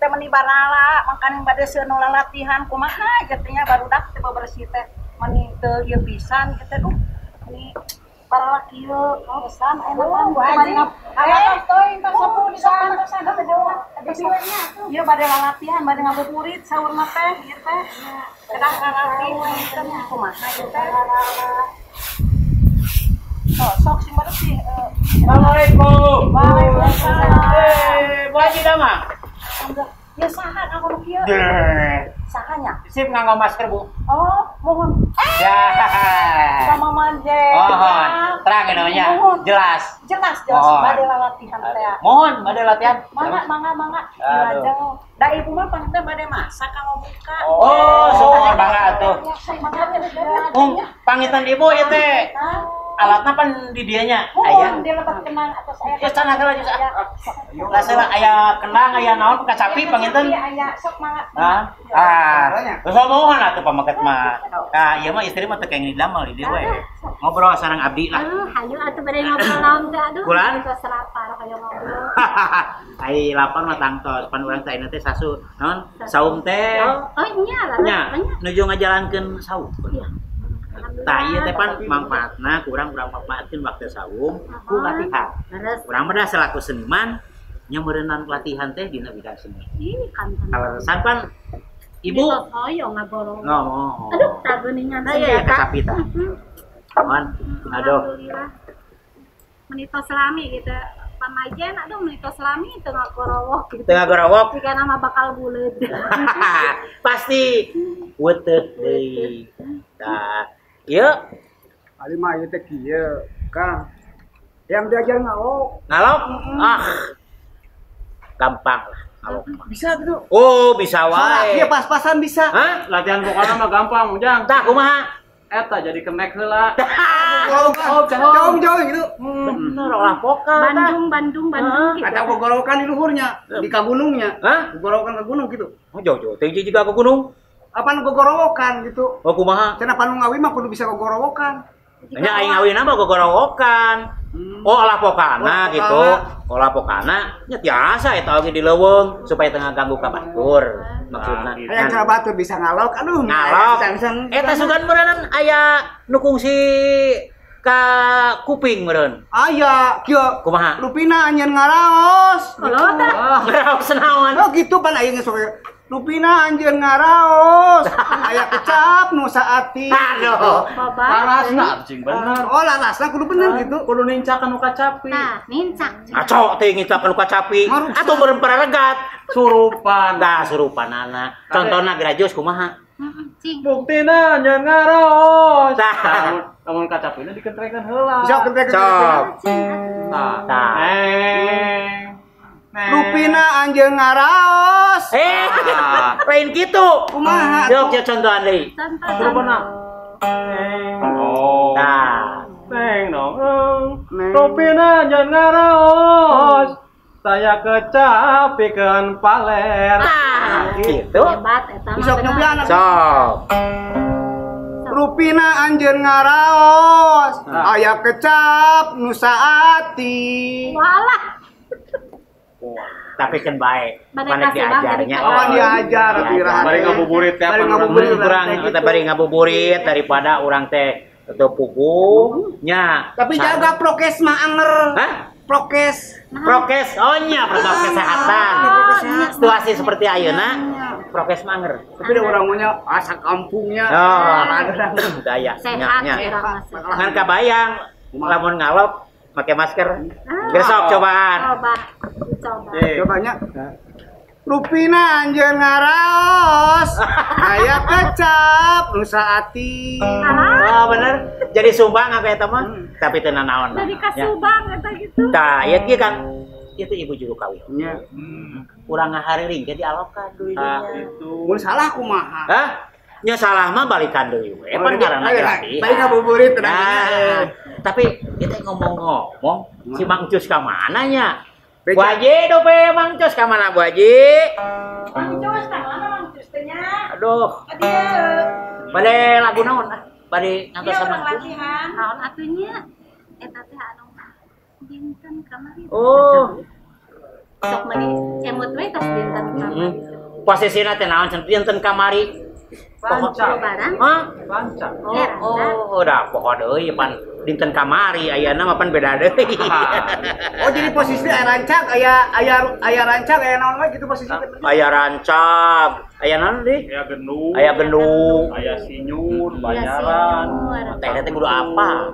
Ieu teh meni barala, mangkaning bade seueur nu lalatihan kumaha ieu teh nya barudak teh bebersih teh meni teu ieu pisan ieu teh duh. Meni barala kieu pesan aya mah Bu Haji. Aya teuing tos sepuh di sapantosan teh dewa. Ieu bade lalatihan, bade ngabuburit saurna teh ieu teh. Kedah karatih teh kumaha ieu teh. Oh, sok sing bersih. Assalamualaikum. Waalaikumsalam. Bu Haji damang. Ya saha aku nu kieu? Saha nya? Sip nganggo masker, Bu. Oh, mohon. Ya. Sama manje. Mohon. Terang namanya. Jelas. Jelas, jelas. Bade latihan teh. Mohon, bade latihan. Mangga, mangga, mangga. Dilajeng. Da ibu mah panggil bade masak kanggo buka. Oh, sok mangga atuh. Pangitan ibu ieu teh. Alatna pan di dianya aya. Di lebat kenang atas aya. Ya cenah heula geus ah. Lasela aya kenang aya naon kacapi panginten. Aya sok mangga. Ah. Geus mohon atuh pamaket mah. Tah ieu mah istri mah teu kenging didamel di dieu we. Ngobrol sareng abdi lah. Aduh, hayu atuh bade ngobrol naon teh aduh. Kulan tos lapar hoyong ngobrol. Ai lapar mah tangtos pan urang teh ayeuna teh sasu naon saum teh. Oh nya lah. Nya nuju ngajalankeun saum. Tah ieu teh pan mangfaatna kurang urang manfaatkeun waktu saum ku latihan. Urang mah selaku seniman nya meureunnan latihan teh dina bidang seni. Ih, kanten. Kaleresan pan ibu hoyong ngagorong. Oh. Aduh, tageuningan aya kacapi tah. Mohon. Aduh. Meni tos lami gitu. Pamajen aduh meni tos lami teu ngagorowok gitu. Teu ngagorowok. Jika nama bakal buleud. Pasti weteuh deui. Tah. Ieu ari mah ieu teh kieu, Kang. Yang diajar ngalok. Ngalok? Ah. Gampang lah ngalok. Bisa gitu. Oh, bisa wae. Iya pas-pasan bisa. Hah? Latihan vokalna mah gampang, Ujang. Tah kumaha? Eta jadi kenek heula. Jauh-jauh gitu. Bener olah vokal. Bandung, Bandung, Bandung gitu. Ada gogorowokan di luhurnya, di ka gunungnya. Hah? Gogorowokan ke gunung gitu. Oh, jauh-jauh. Teh juga ke gunung. Apaan gogorowokan gitu? Oh, kumaha? Cenah panu ngawi mah kudu bisa gogorowokan. Nya aing ngawina mah gogorowokan. Oh, olah vokana gitu. Olah vokana nya biasa eta oge di leuweung supaya teu ngaganggu ka batur. Maksudna. Aya cara batur bisa ngalok, aduh. Ngalok. Eta sugan meureun aya nu kungsi ka kuping meureun. Aya, kieu. Kumaha? Rupina anjeun ngaraos. Ngaraos naon? Oh, gitu pan aing geus Rupina anjeun ngaraos, aya kecap nu saati. Aduh, larasna cing bener. Oh, larasna kudu bener gitu. Kudu nincak anu kacapi. Nah, nincak. Aco teh nincak anu kacapi. Atuh meureun pararegat. Surupan. Tah surupanana. Contona grajus kumaha? Cing. Buktina anjeun ngaraos. Tah, lamun kacapina dikentrekeun heula. Sok kentrekeun. Sok. Tah. Rupina anjeun ngaraos. Lain kitu. Kumaha? Sok ya contohan deui. Contoh. Oh. Tah. Neng dong. Rupina anjeun ngaraos. Saya kecapikeun paler. Tah, gitu. Hebat eta mah. Sok nyobian. Sok. Rupina anjeun ngaraos. Aya kecap nu saati. Walah. Tapi kan baik, mana diajarnya. Oh, diajar, bari ngabuburit teh. Bari ngabuburit urang teh bari ngabuburit daripada urang teh teu puguh nya. Tapi jaga prokes mah anger. Hah? Prokes. Prokes, oh nya protokol kesehatan. Situasi seperti ayeuna, prokes mah anger. Tapi da urang mah nya asa kampungnya. Oh, daya. Sehat urang. Ngan kabayang lamun ngalok pakai masker. Besok cobaan. Coba. Coba. Cobanya. Rupina anjeun ngaraos, aya kecap nu saati. Oh, bener. Jadi sumbang apa eta mah? Tapi teu nanaon. Jadi kasubang eta gitu. Tah, ieu kieu Kang. Ieu teh ibu juru kawin. Nya. Urang ngahariring ge dialokan deui dinya. Itu. Mun salah kumaha? Hah? Nya salah mah balikan deui we. Pan ngaranna ge. Balik ngabuburit tenang. Tapi kita ngomong-ngomong si Mang Cus ka mana nya? Bu Haji dope Mang Cus ka mana Bu Haji? Mang Cus ka mana Mang Cus teh nya? Aduh. Ka dieu. Bade lagu naon ah? Bade ngantos sama Mang Cus. Naon atuh nya? Eta teh anu dinten kamari. Oh. Sok mani emut we tos dinten kamari. Posisina teh naon cenah dinten kamari? Rancak. Hah? Rancak. Oh, udah poho deui pan dinten kamari ayana mah pan beda deui. Oh, jadi posisi aya rancak, aya rancak, aya naon we gitu posisi. Aya rancak, aya naon deui? Aya gendung. Aya gendung, aya sinyur, banyaran. Teh teh kudu apa?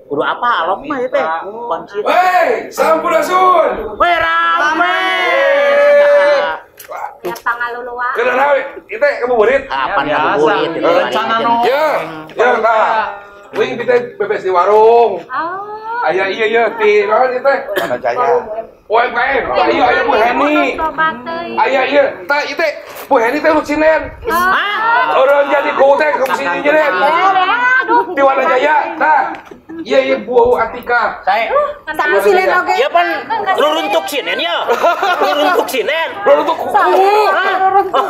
Kudu apa alok mah ieu teh? Kunci. Wey, sampurasun. Wey rame. Ya pangaluluan. Kenapa we? Itu ngabuburit? Kapan ngabuburit? Rencana no. Ya, ya tah. Wing kita bebes di warung. Oh. Aya iya iya di naon ieu teh? Tanah Jaya. UMKM. Iya aya Bu Heni. Aya iya, tah ieu teh Bu Heni teh lu cinen. Hah? Orang jadi ku teh ke sini nyeren. Aduh. Di Wanajaya, tah. Iya iya Bu Atika. Saya sami silen oge. Ya pan ruruntuk sinen ya. Ruruntuk sinen. Ruruntuk kuku. Ruruntuk.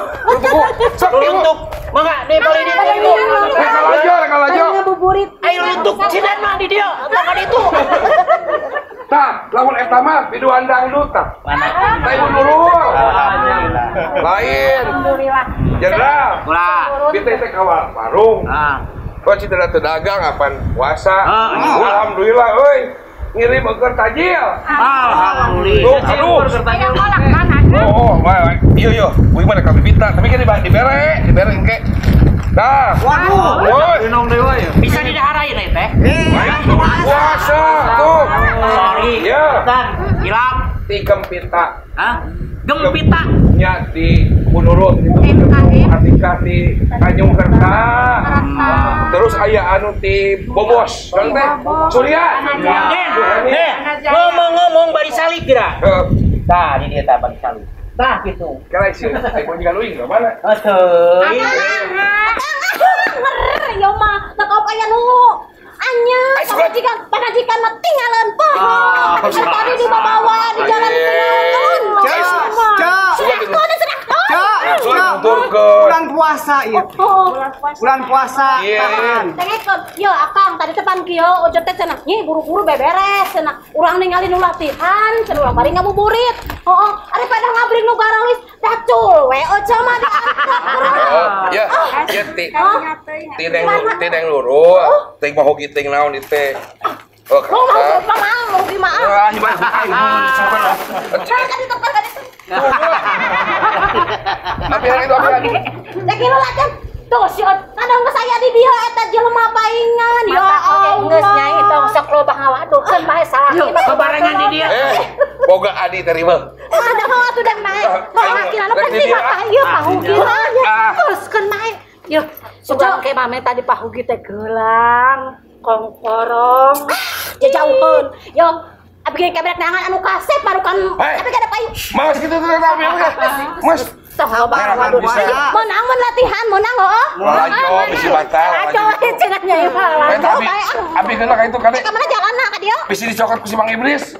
Ruruntuk. Mangga di bali di dieu. Rek kalajo, ngabuburit. Ayo ruruntuk sinen mah di dieu. Mangga ditu. Tah, lamun eta mah biduan dangdut tah. Mana? Tah Ibu Nurul. Alhamdulillah. Lain. Alhamdulillah. Jenderal. Ulah. Kita teh ka warung. Ah. Kok citra teu dagang apan puasa. Alhamdulillah euy. Ngirim eukeun tajil. Alhamdulillah. Aduh. Aya kolak kan Oh, iya iya, kuing mah kami minta, tapi kan dibere engke. Dah. Waduh. Woi. Minum deui we. Bisa didaharain euy teh. Puasa tuh. Sorry. Ya. Tan, hilap. Ti gempita. Hah? Gempita. Nya di Bunurul itu Atika di Tanjung Kerta. Terus aya anu ti Bobos. Kan teh Surya. Nih, ngomong-ngomong bari salik geura. Tah, di dieu tah bari salik. Tah gitu. Kala sih, ai bonjegan uing ka mana? Heuh. Anger, ya mah, teu kau aya nu anya, pamajikan mah tinggalan poho. Tadi dibawa di jalan naon. Bulan puasa ieu. Bulan puasa. Dengekeun, yo akang tadi teh pan kieu ojo teh cenah nyi buru-buru beberes cenah. Urang ningali nu latihan, cenah urang bari ngabuburit. Heeh, ari pada ngabring nu garalis dacul we ojo mah diantep. Ya, ya ti. Ti neng luru, ting mah hogi ting naon ieu teh. Oh, mah mah hogi mah. Ah, nyoba. Kan di tempat kan itu. Tapi hari itu apa? Cek lu latihan. Tuh si kadang geus aya di dieu eta jelema paingan. Ya Allah. Geus nyai tong sok loba ngawadukeun bae salaki mah babarengan di dieu. Boga adi teh riweuh. Ada atuh dan mae. Salaki anu penting mah ieu pahugi mah. Teruskeun mae. Yo, sugan ke mame tadi pahugi teh gelang, kongkorong, jajauheun. Yo, abi ge kabrek nangan anu kasep barukan abi ge ada payu. Mas kitu teh abi Mas. Sok loba waduh. Menang mun latihan menang heuh. Lalajo bisi batal. Lalajo cenah nya lalajo bae. Abi geuna ka itu kade. Ka mana jalanna ka dieu? Bisi dicokot ku si Mang Iblis.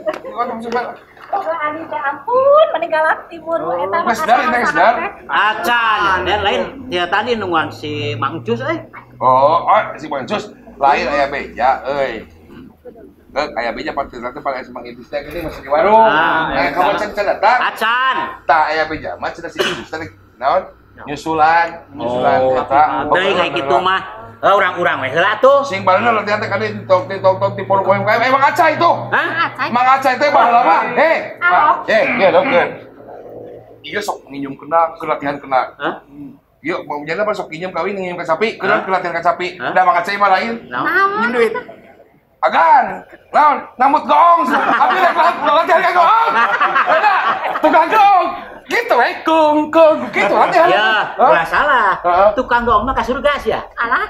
Ani teh ampun meninggal timur eta mah. Geus dar geus dar. Acan dan lain dia tadi nungguan si Mang Cus euy. Oh, si Mang Cus lain aya beja euy. Aya beja pati teh pada si Mang Iblis teh geuning masih di warung. Nah, kamu can can datang. Acan. Tah aya beja mah cenah si Iblis teh naon? Nyusulan eta. Deui kayak kitu mah. Urang-urang we heula atuh. Sing bareuna latihan teh kade tok tok ti porok UMKM. Mang Acai itu. Hah? Mang Acai teh baheula mah. Heh. Ieu dong. Ieu sok nginjem kena ke latihan kena. Hah? Ieu mau jadi apa sok nginjem kawin nginjem ka sapi, kena ke latihan ka sapi. Da Mang Acai mah lain. Naon? Nginjem duit. Agan, naon? Namut goong. Abi rek latihan ka goong. Eta tukang goong. Gitu we, kung kung gitu latihan. Ya, ulah salah. Tukang goong mah ka surga sia. Alah.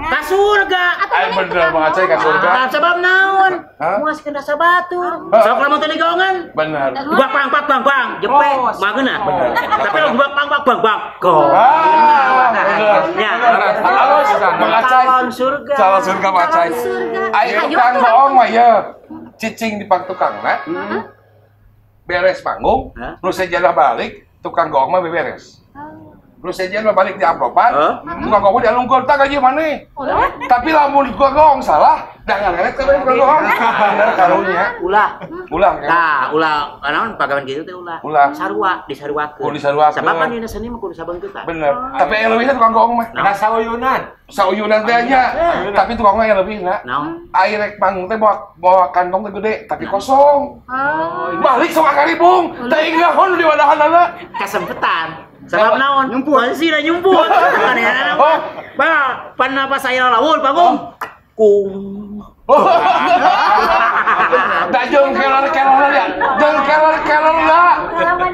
Ka surga. Ai bener Mang Acai ka surga. Nah, sebab naon? Muaskeun rasa batur. Sok lamun teu digoongan. Bener. Dua pangpak bang bang, jepe mah geunah. Tapi lamun dua pangpak bang bang, goong. Ah, bener. Ya. Halus Mang Acai. Calon surga. Calon surga Mang Acai. Ai tukang goong mah ye. Cicing di pang tukangna. Beres panggung, nu sejadah balik, tukang goong mah beberes. Nu sejen mah balik di amplopan, tukang gong dialungkeun tah gaji maneh. Tapi lamun tukang gong salah, dah ngareret teh tukang gong. Bener karunya. Ulah. Ulah. Tah, ulah naon pagawean kitu teh ulah. Ulah. Sarua disaruakeun. Kudu disaruakeun. Sabab kan dina seni mah kudu sabeungkeut. Bener. Tapi aya leuwihna tukang gong mah. Nah, sauyunan. Sauyunan teh nya. Tapi tukang gong aya leuwihna. Naon? Ai rek panggung teh bawa kantong teh gede, tapi kosong. Balik sok karibung, teh ingahon di wadahanana. Kasempetan. Sebab naon? Nyumput. Sih dah nyumput. Aneh-aneh. Oh, bah, pan apa saya lawul panggung? Kung. Da jeung kelor-kelor ya. Jeung kelor-kelor lah.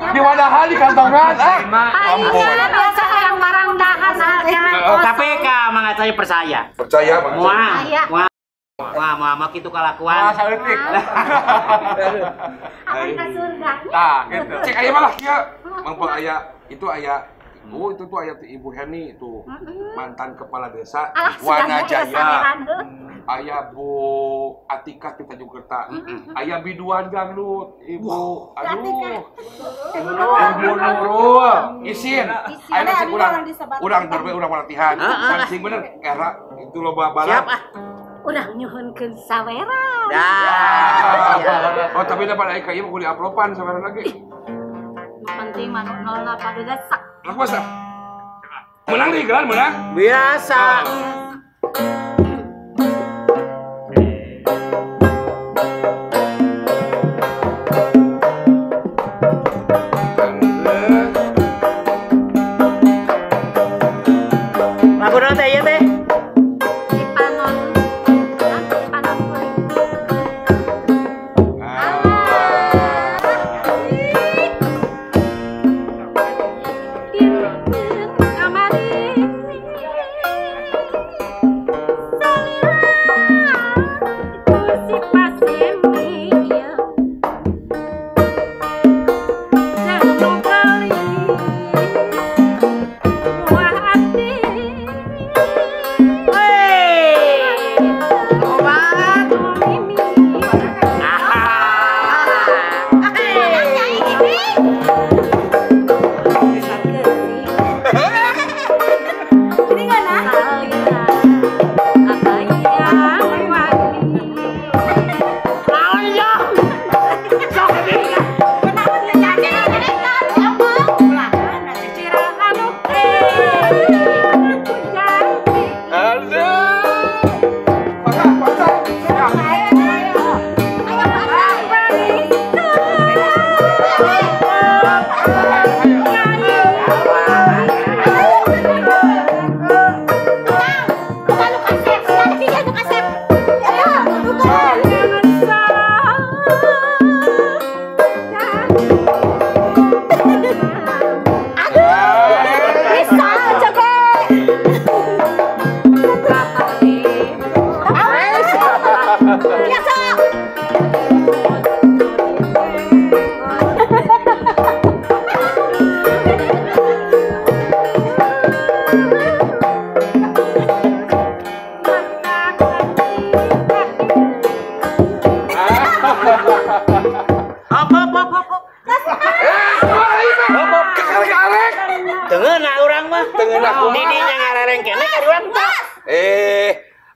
Di wadahan di kantongan. Ah, ampun. Biasa yang barang dahan. Tapi ka mangga percaya. Percaya, Bang. Moal. Wah, moal kitu kalakuan. Ah, saeutik. Akan ka surga. Tah, gitu. Cek aya malah kieu. Mangpang aya itu aya oh itu tuh aya Ibu Heni itu mantan kepala desa Wanajaya. Aya Bu Atika di Tanjung Kerta. Aya biduan dangdut Ibu aduh. Ibu Nurul isin. Aya cek urang urang berbe urang latihan. Pancing bener era itu loba balap. Siap ah. Urang nyuhunkeun sawera. Dah. Oh tapi dapat aya ka ieu kudu diuploadan sawera lagi. Penting mah 08 desak. Lah masa? Menang nih gelar menang. Biasa. Lagu naon teh ieu teh? Cipanon. Cipanon kuring.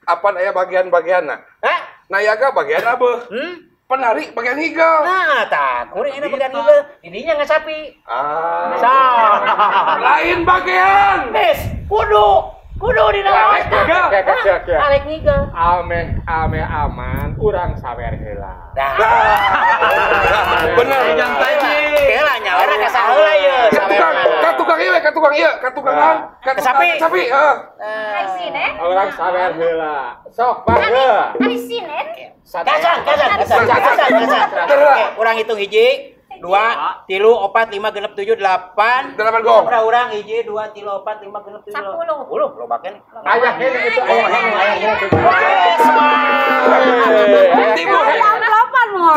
Apan aya bagian-bagianna? Hah? Nayaga bagian apa? Penari bagian higel. Nah, tah, kuring ini bagian higel. Didinya ngasapi. Ah. So. Lain bagian. Wis, kudu dina. Arek ngigel. Arek ngigel. Ameh ameh aman, urang sawer heula. Nah. Bener. Heula nyawerna ka saheula ieu. Ka tukang ieu, ka tukang ieu, ka tukang sapi. Sapi, heeh. Urang sawer heula. Sok bangga. Ari sinen. Kasang. Oke, urang hitung 1, 2, 3, 4, 5, 6, 7, 8. 8 gong. Urang 1, 2, 3, 4, 5, 6, 7, 10. 10 loba keneh. Aya hene itu aya hene aya hene.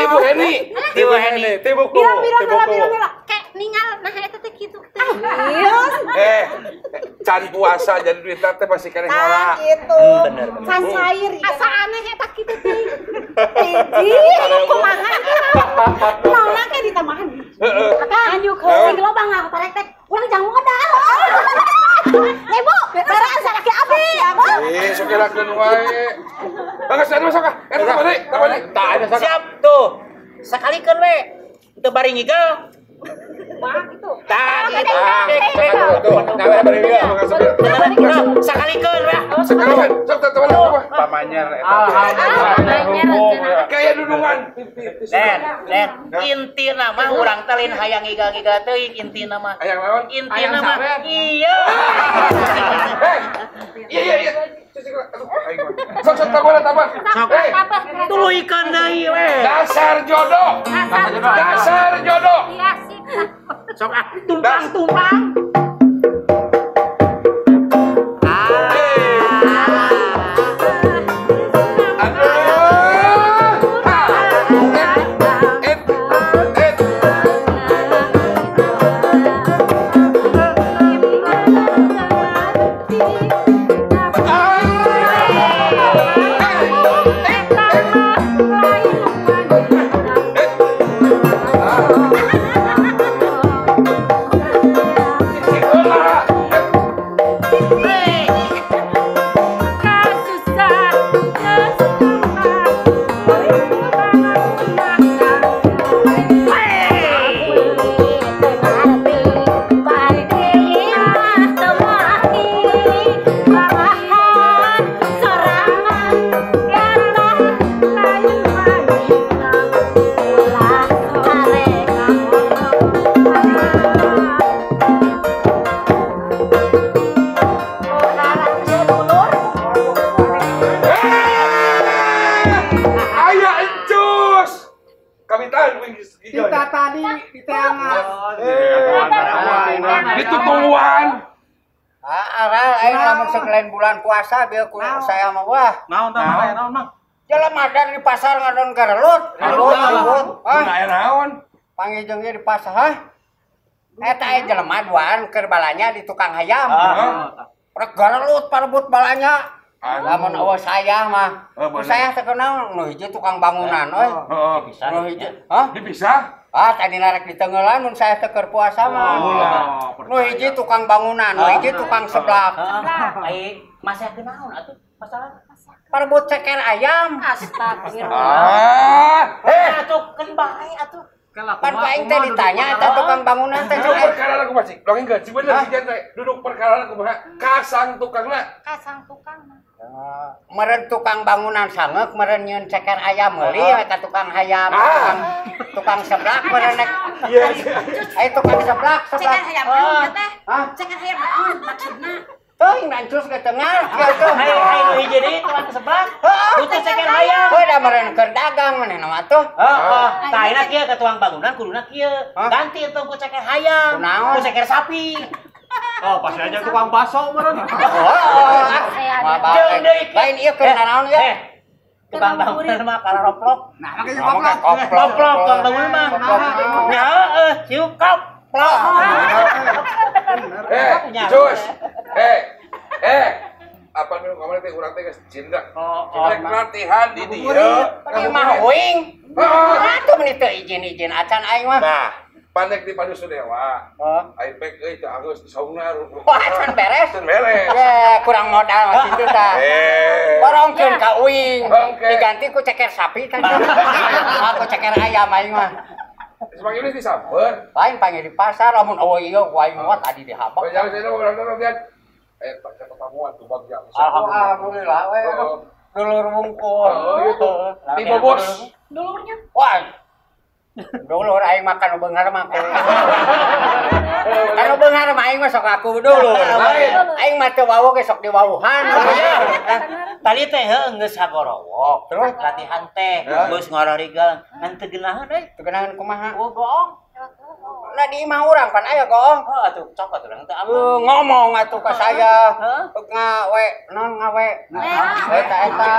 Tibu Heni. Tibu Heni. Tibuku. Bilang. Kayak ningal nah eta teh kitu teh. Can puasa jadi duit teh masih keneh ngala. Gitu. Bener. Can cair. Asa aneh eta kitu teh. Hiji kumaha? Naonna ke ditambahan. Heeh. Akang, sing loba ngaparek teh. Urang jang modal. Dipirakeun wae. Bagas anu sok ah. Eta tambah deui, tambah deui. Tah ada siap tuh. Sakalikeun we. Teu bari ngigel. Wah, gitu. Tah gitu. Tuh, nah bari ngigel. Sakalikeun we. Sakalikeun. Sok tambah deui. Pamanyer eta. Alhamdulillah. Kayak dudungan. Den, intina mah urang teh lain hayang ngigel-ngigel teuing intina mah. Hayang naon? Intina mah iya. Iya iya iya. Sok sok tambah tambah. Tuluykeun deui we. Dasar jodoh. Dasar jodoh. Iya sih. Sok ah tumpang-tumpang. Bulan puasa biar saya mah wah. Naon tah mah naon mah? Jalan madar di pasar ngadon garelut. Relut. Hah? Aya naon? Panggil di pasar hah? Eta aya jelema duaan keur balanya di tukang hayam. Rek garelut parebut balanya. Lamun eueuh saya mah. Saya teh kunaon nu hiji tukang bangunan euy. Heeh. Nu hiji. Hah? Dipisah? Ah, tadi narek ditenggelan mun saya teh keur puasa mah. Nu hiji tukang bangunan, nu hiji tukang seblak. Ai masih kunaon atuh masalah? Parebut ceker ayam. Astagfirullah. Ah, atuh keun bae atuh. Pan ku aing teh ditanya eta tukang bangunan teh duduk perkara kumaha sih? Dongengkeun si bener si teh. Duduk perkara kumaha? Kasang tukangna. Kasang tukangna. Meren tukang bangunan sangeuk meren nyieun ceker ayam meuli we ka tukang hayam, tukang seblak meren rek. Iya. Ai tukang seblak, seblak. Ceker hayam naon teh? Ceker hayam naon maksudna? Teuing nancus ke tengah kieu. Ai ai nu hiji deui tukang seblak. Butuh ceker hayam. Heuh da meren keur dagang manehna mah tuh. Heeh. Tah ayeuna kieu ka tukang bangunan kuduna kieu. Ganti entong ku ceker hayam, ku ceker sapi. Oh, pasti aja tukang bakso meureun. Oh, lain ieu keur nanaon ya? Tukang bangunan mah kararoplok. Nah, make koplok. Koplok tukang bangunan mah. Nya heueuh, ciuk koplok. Cus. Apa nu kamari teh urang teh geus cinta. Rek latihan di dieu. Ieu mah uing. Atuh meuni teu izin-izin acan aing mah. Nah, panek di Padu Sudewa. Aing pek euy teu anggeus saungna. Wah, can beres. Can beres. Ye, kurang modal mah kitu tah. Borongkeun ka uing. Diganti ku ceker sapi tah. Aku ceker ayam aing mah. Semang iblis disamper. Lain panggil di pasar lamun eueuh ieu ku aing mah tadi dihabak. Jangan saya urang latihan. Ketamuan tuh bagja. Alhamdulillah we. Dulur wungkul. Gitu. Di bos. Dulurnya. Wah. Dulur aing makan beunghar mah. Kanu beunghar mah aing mah sok aku dulur. Aing mah teu wawuh ge sok diwawuhan. Tadi teh heuh geus sagorowok. Terus latihan teh geus ngororigal ngan teu geunaheun euy. Teu geunaheun kumaha? Oh, goong. Lah di imah urang pan aya goong. Heuh atuh cok atuh urang teu aman. Ngomong atuh ka saya. Ngawe non ngawe. Eta eta.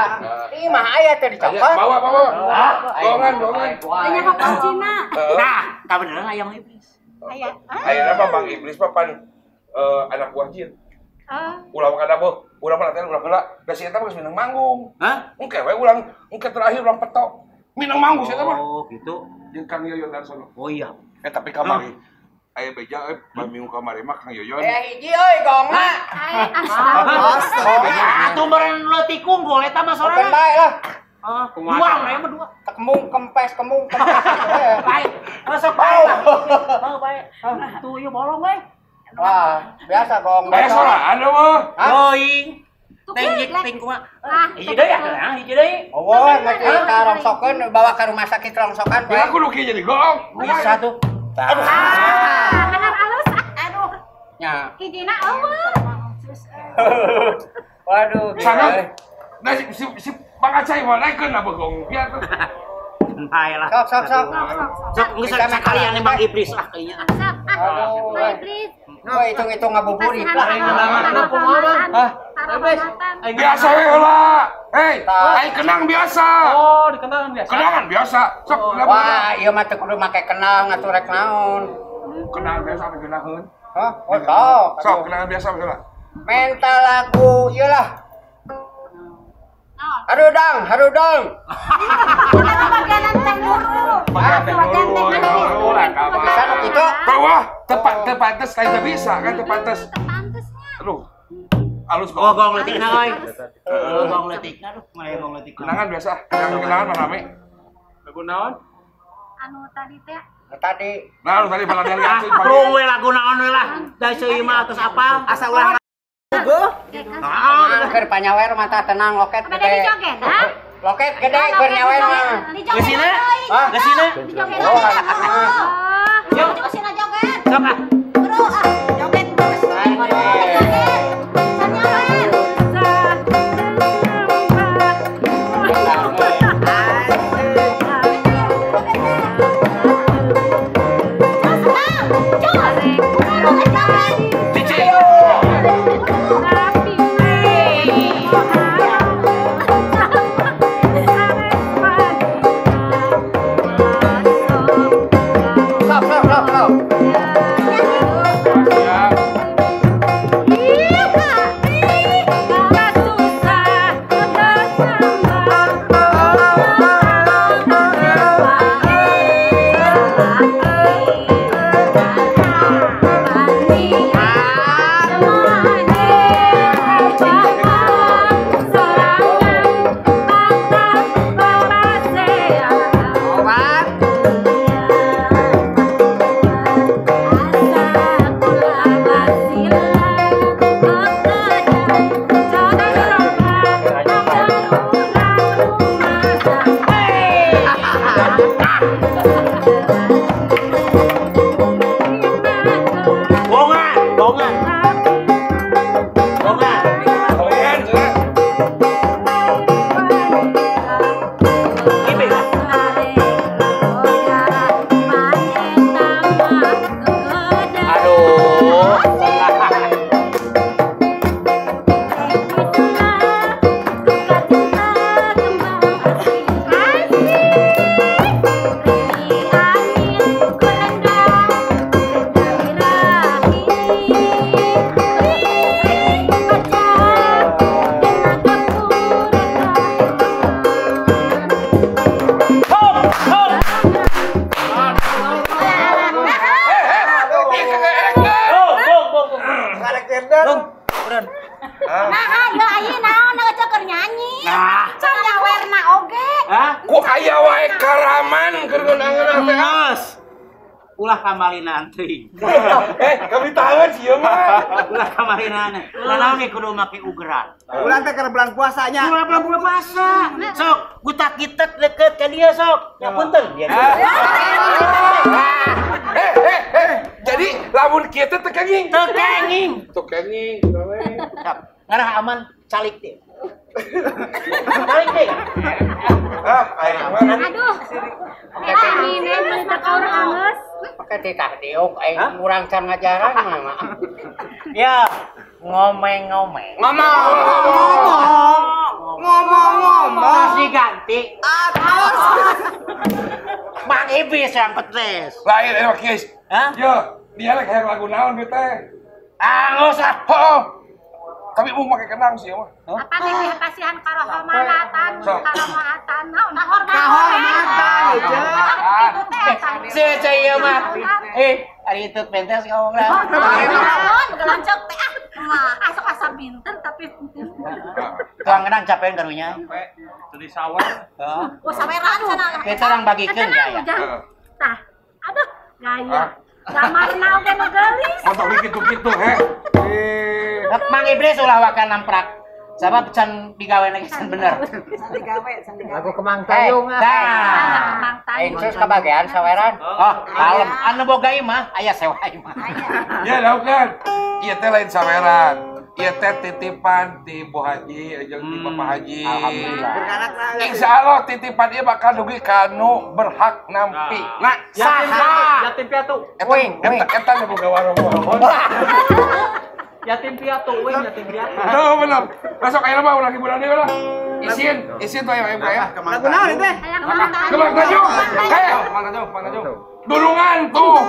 Di imah aya teh dicokot. Bawa bawa. Bohongan bohongan. Aya kuncina. Nah, kabeneran aya Mang Iblis. Aya. Ayeuna mah Mang Iblis mah pan anak buah jin. Ulah kada beuh, ulah mah latihan ulah heula. Da si eta mah geus minang manggung. Hah? Engke we ulang, engke terakhir ulang petok. Minang manggung si eta mah. Oh, gitu. Jeung Kang Yoyon Darsono. Oh iya. Tapi kamari Aya beja euy minggu kamari mah Kang Yoyon. Hiji euy gongna. Astaga. Atuh meureun leutik unggul eta mah sorana. Bae lah. Dua mah mah dua. Kembung kempes kembung kempes. Bae. Masuk bae. Mau bae. Tuh ieu bolong we. Wah, biasa gong. Bae soraan mah. Teuing. Ting ting kumaha? Hiji deui atuh, hiji deui. Oh, geus ka rongsokeun bawa ka rumah sakit rongsokan. Ya aku nu kieu jadi gong. Bisa tuh. Aduh. Benar alus. Aduh. Nya. Hijina eueuh. Waduh. Sana. Nah si Bang Acai mah naikeun apa gong biar tuh. Bae lah. Sok sok sok. Sok geus sakalian Bang Iblis ah kayaknya. Sok ah. Bang Iblis. Oh, hitung-hitung ngabuburit lah. Hah? Biasa we heula. Hei, aing kenang biasa. Oh, dikenangan biasa. Kenangan biasa. Sok wah, ieu mah teu kudu make kenang atuh rek naon. Kenangan biasa anu geunaheun. Hah? Oh, sok. Sok kenangan biasa heula. Menta lagu ieu lah. Harudang, harudang. Kana bagian teh nurul. Bagian teh nurul. Bisa nu kitu? Wah, teu pantes lain teu bisa kan teu pantes. Teu pantesnya. Aduh. Alus gong. Oh, gong leutikna euy. Heeh, gong leutikna aduh, mah gong leutikna. Kenangan biasa, kenangan mah rame. Lagu naon? Anu tadi teh. Tadi. Nah, anu tadi balad lihat. Prung we lagu naon we lah. Da seueuh mah atos apal. Asa ulah geugeuh. Naon keur panyawer mata tenang loket gede. Loket gede keur nyawer mah. Geusina? Geusina? Oh, Yo, geusina joget. Sok ah. Bro ah, joget. Joget. Ulah kamalina teuing. Kami tahan sih mah. Ulah kamalina. Ulah naon ge kudu make ugeran. Ulah teh keur bulan puasanya. Ulah bulan puasa. Sok gutak kitek deket ka dia sok. Ya punten dia. Jadi lamun kieu teh teu kenging. Teu kenging. Teu kenging. Ngarah aman calik teh. Calik teh. Ah, aing mah. Aduh. Ini meuli takaur angeus. Pakai titah diuk aing urang can ngajaran mah. Ya, ngomeng-ngomeng. Ngomong. Ngomong-ngomong. Terus diganti. Atos. Mang Ibis yang petes. Lain emang Kis. Hah? Yo, dia lagi hayang lagu naon ieu teh? Ah, nggak usah. Heeh. Tapi mau pakai kenang sih mah. Apa teh pasihan karohomatan, karohomatan, naon Kahormatan, kitu teh. Saya mah. Ari itu pentes ngomongna. Naon gelancok teh ah. Asok asa pinter tapi tuang gedang capeun karunya. Capek. Teu sawer. Heeh. Oh saweran cenah. Kita orang bagikeun gaya. Tah. Aduh, gaya. Kamarna oge nu geulis. Motor kitu-kitu he. Mang Iblis ulah wakan namprak. Sabab can digawe lagi can bener. Can digawe. Lagu Kemang Tayung ah. Kemang Tayung. Terus kebagian saweran. Oh, kalem. Anu boga imah aya sewa imah. Ya lakukan. Ieu teh lain saweran. Ieu teh titipan ti Bu Haji jeung ti Bapak Haji. Alhamdulillah. Insya Allah titipan ieu bakal dugi ka nu berhak nampi. Nah, saha? Yatim piatu. Eta nu boga warung. Yatim piatu, wing yatim piatu. Tuh bener. Besok ayeuna mah urang hiburan deui lah. Isin tuh ayo MK ya. Lagu naon teh? Kemang Tanjung. Hei, Kemang Tanjung, Kemang Tanjung. Durungan tuh.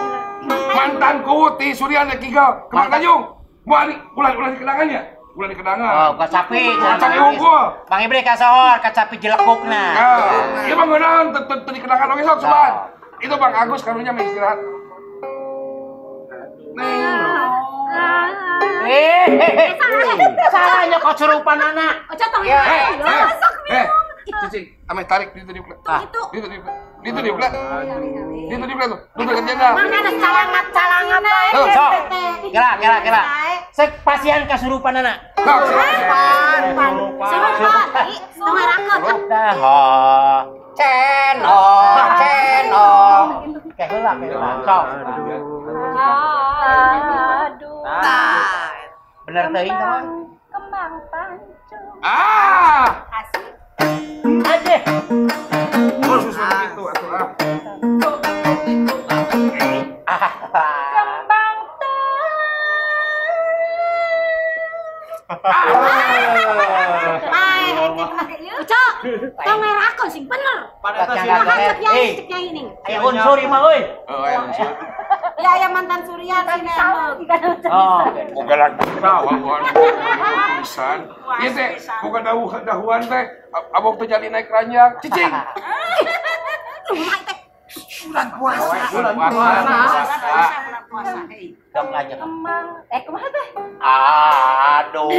Mantanku ti Suryan Kigal. Kemang Tanjung. Moal ulah di kenangan ya? Ulah di kenangan. Oh, kacapi. Kacapi unggul. Bang Ibri kasohor, kacapi jelekukna. Heeh. Ieu mah ngeunaheun teu di kenangan oge sok sobat. Itu Bang Agus karunya mah istirahat. Salah nyokot surupan anak. Oca tong ya. Cicing, ame tarik di itu diuplek. Itu diuplek. Itu diuplek. Itu diuplek tuh. Tuh ke jendela. Mana ada calangat-calangat bae. Tuh, sok. Kela, kela. Sek pasihan kasurupan anak. Surupan. Surupan. Tong erakeun. Dah. Channel, channel. Kayak heula, kayak heula. Sok. Aduh. Bener teuing teh mah. Kembang pancung. Ah. Asik. Aja. Oh, susah gitu atuh ah. Kembang Ucok, tong ngerakeun sing bener. Kumaha cek nyai ning. Aya unsur ieu mah euy. Heeh, aya unsur. Ya aya mantan Suryan sih nemok. Oh, boga lagu tawa pisan. Ieu teh boga dahuan teh abok teh jadi naik ranjang. Cicing. Kumaha teh? Bulan puasa. Bulan puasa. Dong aja. Kembang, kumaha teh? Aduh.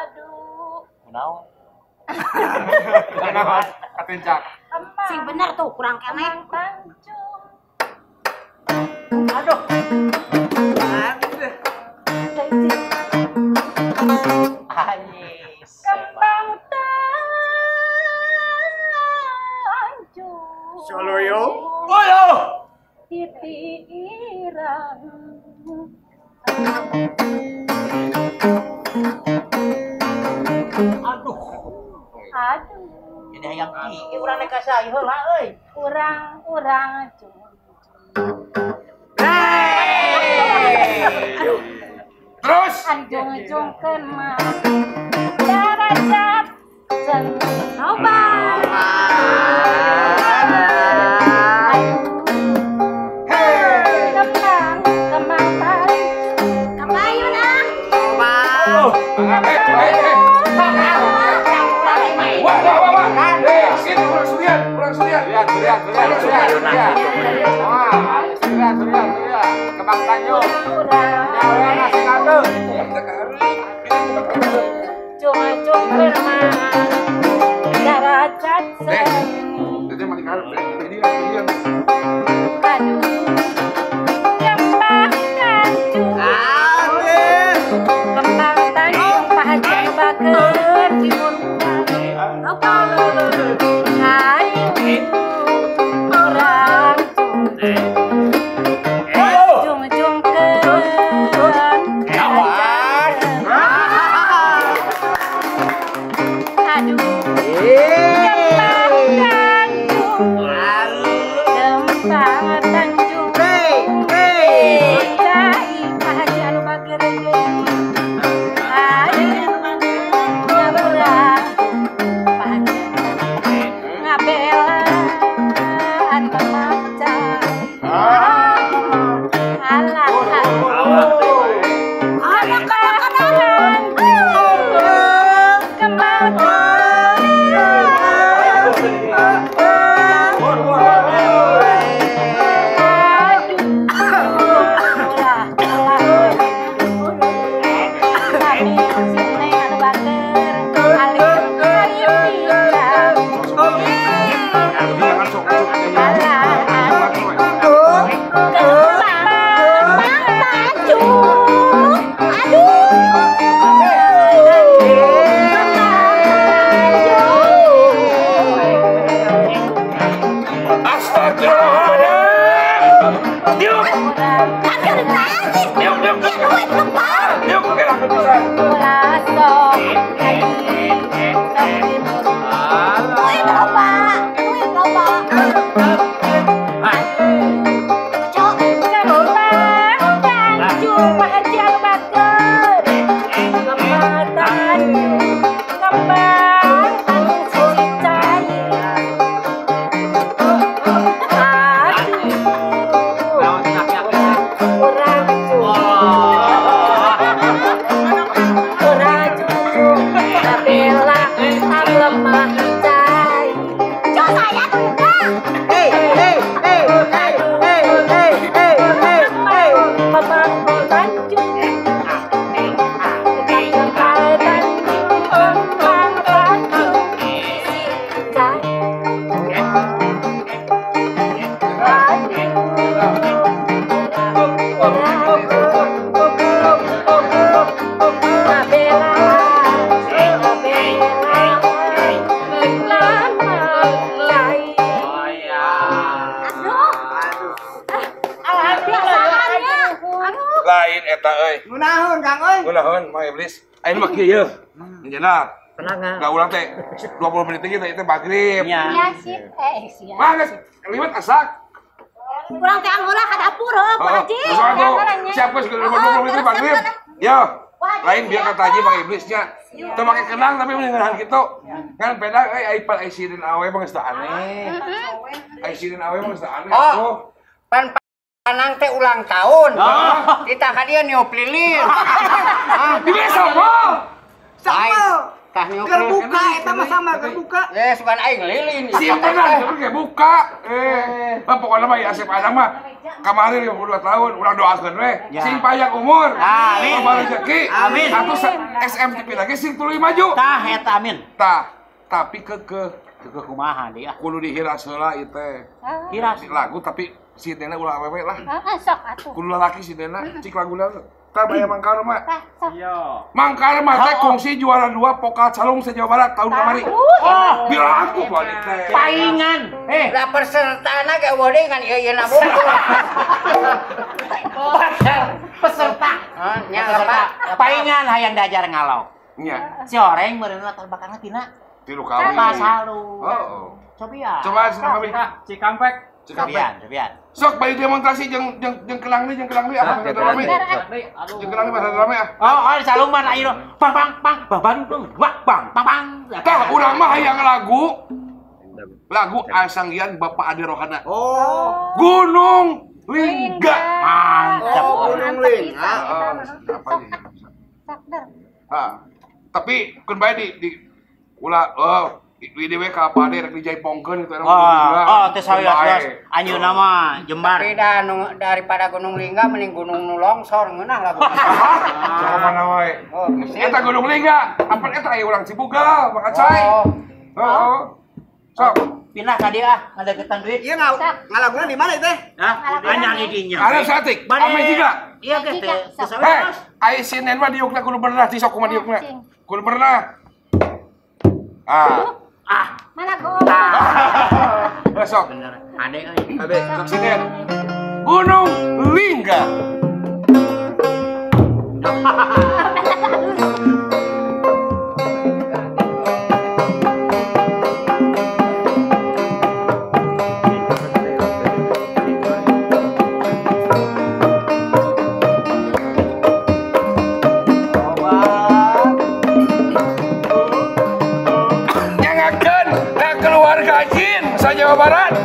Aduh. Kunaon? Kunaon? Katencak. Sing bener tuh kurang keneh. Aduh. Anjis. Kembang tanjung. Soloyo. Oyo. Titi irang. Aduh. Aduh. Jadi hayang kieu urang rek ka heula euy. Urang-urang cung. Terus anjung-jungkeun mah darajat senoba. Kembang kembang tanjung. Kembayun ah. Wah, wah, wah, wah. Sini urang Suryan, urang Suryan. Suryan, Suryan, Suryan, Suryan. Wah, Suryan, Suryan, Suryan. Kembang Tanjung. Nyawa nasi kate. Cung-cung mah darajat seni. Teteh mati karep, dia. Aduh. Kembang tanjung. Kembang tanjung Pak Haji bager timun. Ayu orang jung-jungkeun aduh kembang tanjung Kan keur tadi. Diuk diuk. Ya duit lupa. Diuk geura pisan. Ulah sok haji sok timur. Duit loba, duit loba. Cok, kembang Tanjung Pak Haji anu bager. Kembang Tanjung, kembang anu sisi cai. Aduh, urang cucu, urang cucu, kabela lemah cai. Cok saya duitna. Hey hey hey hey hey hey hey hey hey. Kembang Tanjung, kembang Tanjung, kembang Tanjung, sisi cai. Lain eta euy. Ngunaheun Kang euy. Ngunaheun Mang Iblis. Ayeuna mah kieu yeuh. Nyenak. Tenang. Da urang teh 20 menit lagi teh magrib. Ya sip, siap. Mah geus liwet asak. Kurang teh anggola ka dapur heuh, Pak Haji. Siap geus 20 menit magrib. Yo. Lain biar kata Haji Mang Iblisnya. Teu make kenang tapi mendingan kitu. Kan beda euy ai pan ai sirin awe mah geus teu aneh. Ai sirin awe mah geus teu aneh atuh. Pan Anang teh ulang tahun. Kita ka dieu niup lilin. Dibeli sambal. Sambal. Keur buka eta mah sambal keur buka. Sugan aing lilin. Simpenan keur ge buka. Pokokna mah Asep Anang mah kamari 52 tahun urang doakeun we sing panjang umur. Amin. Loba rezeki. Amin. Atuh SMTP lagi sing tuluy maju. Tah eta amin. Tah, tapi keukeuh keukeuh kumaha deui ah. Kudu dihiras heula ieu teh. Hiras lagu tapi si Nena ulah awewe lah. Heeh, sok atuh. Kudu lalaki si Nena, cik laguna. Tah baya Mang Karma. Tah, sok. Iya. Mang Karma teh kongsi juara 2 pokal calung se-Jawa Barat tahun kamari. Oh, bilaku balik teh. Paingan. Lah pesertana ge eueuh deui ngan ieu-ieuna bungkul. Peserta. Hah, nya lepak. Paingan hayang diajar ngalok. Nya. Si oreng meureun latar belakangna tina tilu kawin. Pasalu. Heeh. Cobian. Coba sini kami. Cikampek. Cobian, cobian. Sok bari demonstrasi jeung jeung kelang deui, jeung kelang deui apa rame. Jeung kelang deui bahasa rame ah. Oh, saluman ayeuna. Pang pang pang, bang bang bang pang pang. Tah urang mah hayang lagu. Lagu Asanggian Bapak Ade Rohana. Oh. Gunung Lingga. Mantap. Oh, Gunung Lingga. Apa ini? Tapi keun bae di ulah di DW ka Pak Ade rek dijaipongkeun gitu. Oh, teh sawios. Anjeunna mah jembar. Tapi da daripada Gunung Lingga mending Gunung nu longsor ngeunah lagu. Sok mana wae. Eta Gunung Lingga, apan eta aya urang Cibugal, Mang Acai. Heeh. Sok pindah ka dieu ah, ngadeukeutan duit. Ieu ngalaguna di mana teh? Hah? Anyar di dinya. Arep saeutik. Ame jiga. Iya ge teh. Teu sawios. Ai sinen mah diukna kudu berenah, sok kumaha diukna. Kudu berenah. Ah. Ah, mana gua? Besok. Bener. Ade euy. Ade, sok sinen. Gunung Lingga. Jawa Barat.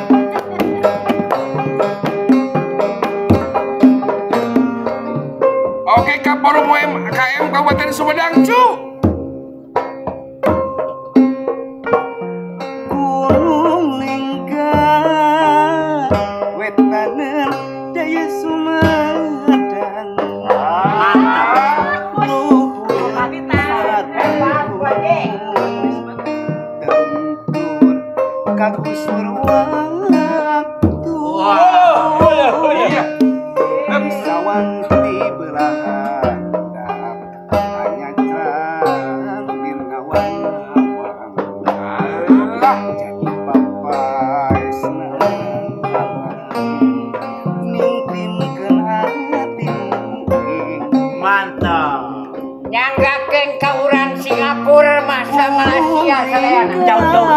Oke, Kaporum UMKM Kabupaten Sumedang, cu. Gunung Lingga wetaneun daya Sumedang. Mantap. Kagusur waktu. Iya. Sawang di belahan hanya cerah. sadayana. Jauh-jauh.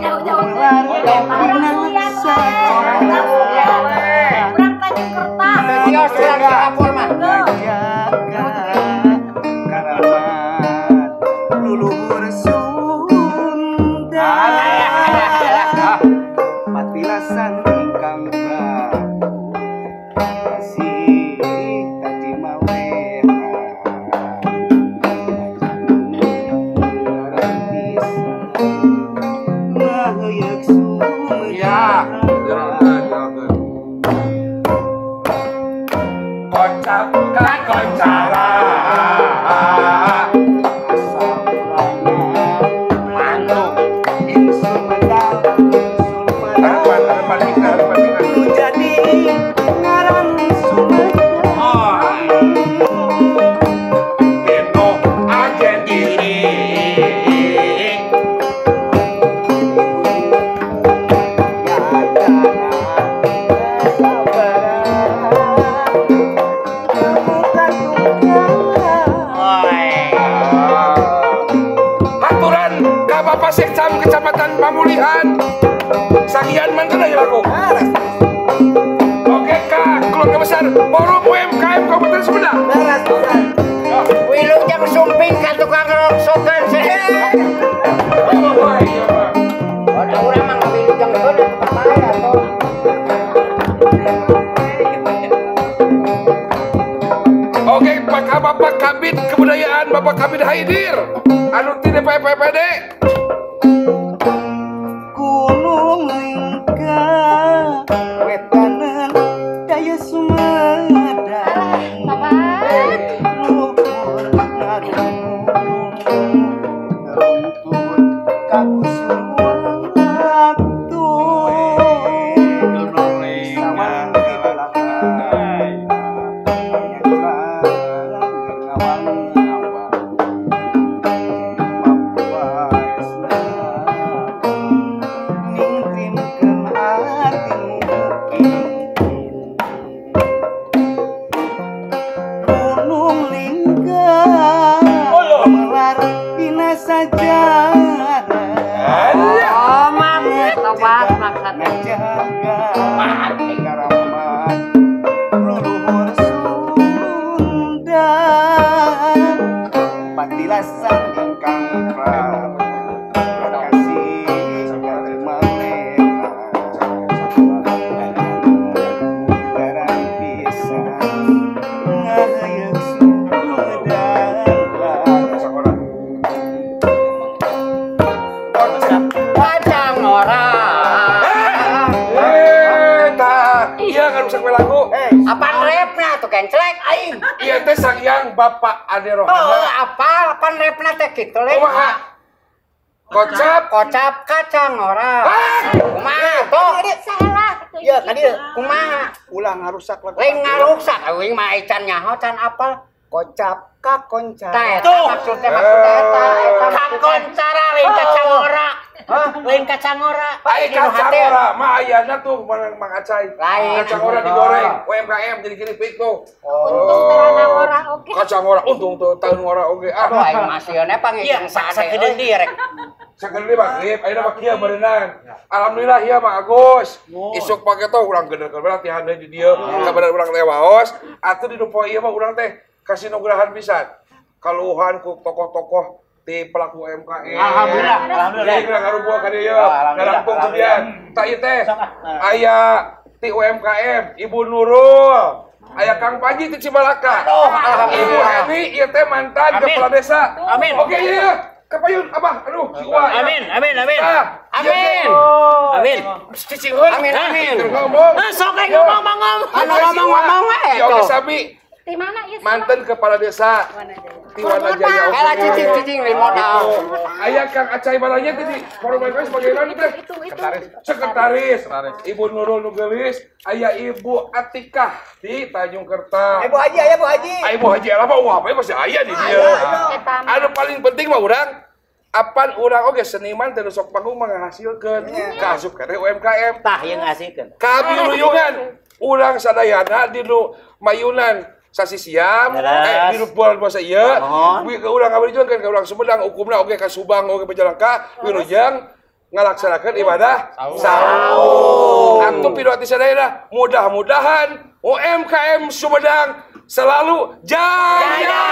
Jauh-jauh. Urang Tanjung Kerta. Kios urang Singapura mah. Karamat luluhur Sunda. Patilasan ingkang prabu kasih tadi mawehan. Ya, kocak kakoncara. Jadi ngaran Sumedang. Deno ajen diri. Aturan ka Bapak Sekcam Kecamatan Pamulihan. Sakian mantan aja lagu. Oke Kak, keluarga besar Forum UMKM Kabupaten Sumedang. Wilujeng sumping ka tukang rongsokan. Ada urang mah wilujeng keun atuh bae atuh. Oke, Pak Bapak Kabid Kebudayaan Bapak Kabid Haidir anu ti DPPPD. Gunung Lingga wetanan daya Sumedang. Luhur ngarumpun teruntur kagusur waktu. Sawang di belakang Gunung Lingga melar dina sajarah. Oh, mak tobat maksudna. Ngajaga karamat luluhur Sunda. Patilasan ingkang prabu kasih kaji malehan. Barang pisan ngahayeuk Sumedang. Kacang ora. Tah, iya ngarusak we lagu. Apaan repna tuh kenclek aing. Iya teh Sang Bapak Ade Rohana. Oh, apa apaan repna teh kitu le? Kumaha? Kocap, Kocap kacang ora. Kumaha tuh? Salah. Ya tadi Kumaha? ulah ngarusak lagu. Lain ngaruksak euing mah can nyaho can apal. Kocap kakoncara. Tah eta maksudnya maksudnya eta eta kakoncara lain kacang ora. Lain kacang ora. Ai kacang ora mah ayana tuh Mang Acai. Lain. Kacang ora digoreng, UMKM jadi keripik tuh. Untung terana ora oge. Kacang ora untung tuh tahun ora oge. Aduh Ah, aing masieun Iya, panggil sakedeung sakedeung deui rek. sakedeung maghrib, ayeuna mah kieu berenang. Alhamdulillah ieu Mang Agus. Isuk pake tuh urang geudeurkeun latihan deui di dieu, kabaran urang lewaos, atuh di nu poe ieu mah urang teh kasih nugrahan pisan. Kaluhan ku tokoh-tokoh di pelaku UMKM. Alhamdulillah, alhamdulillah. Jadi urang ngarumpul ka dieu, Alhamdulillah, ngarangkung alhamdulillah. kemudian. Tah ieu teh aya ti UMKM Ibu Nurul, aya Kang Panji ti Cimalaka. Aduh, alhamdulillah. Ibu Heni ieu teh mantan Amin. kepala desa. Amin. Oke iya. Kapayun Abah, aduh si Uwa. Amin, amin, amin. Ah, Amin. Amin. Cicing heula. Amin, amin. Keur ngomong. Ah, sok we ngomong, ngomong. Anu ngomong-ngomong we Ya oke tuh. sami Di mana ieu? mantan kepala desa ti Wanajaya. Kala cicing-cicing di modal. Aya Kang Acai Balanya tadi forum UMKM sebagai naon teh? Itu itu. Sekretaris. Ibu Nurul Nugelis, aya Ibu Atikah di Tanjung Kerta. Ibu Haji, aya Bu Haji. Aya Ibu Haji apa wah apa pasti aya di dieu. Eta mah. Anu paling penting mah urang apan urang oge seniman teu sok panggung manghasilkeun ka asup ka UMKM. Tah yang ngasihkeun. Kami ruyungan urang sadayana di nu mayunan Sasi siam, di bulan puasa ieu, urang ngawilujengan ka urang Sumedang hukumna oge ka Subang oge Majalengka, wilujeng ngalaksanakeun ibadah saum. Atuh piduati sadayana, mudah-mudahan UMKM Sumedang selalu jaya.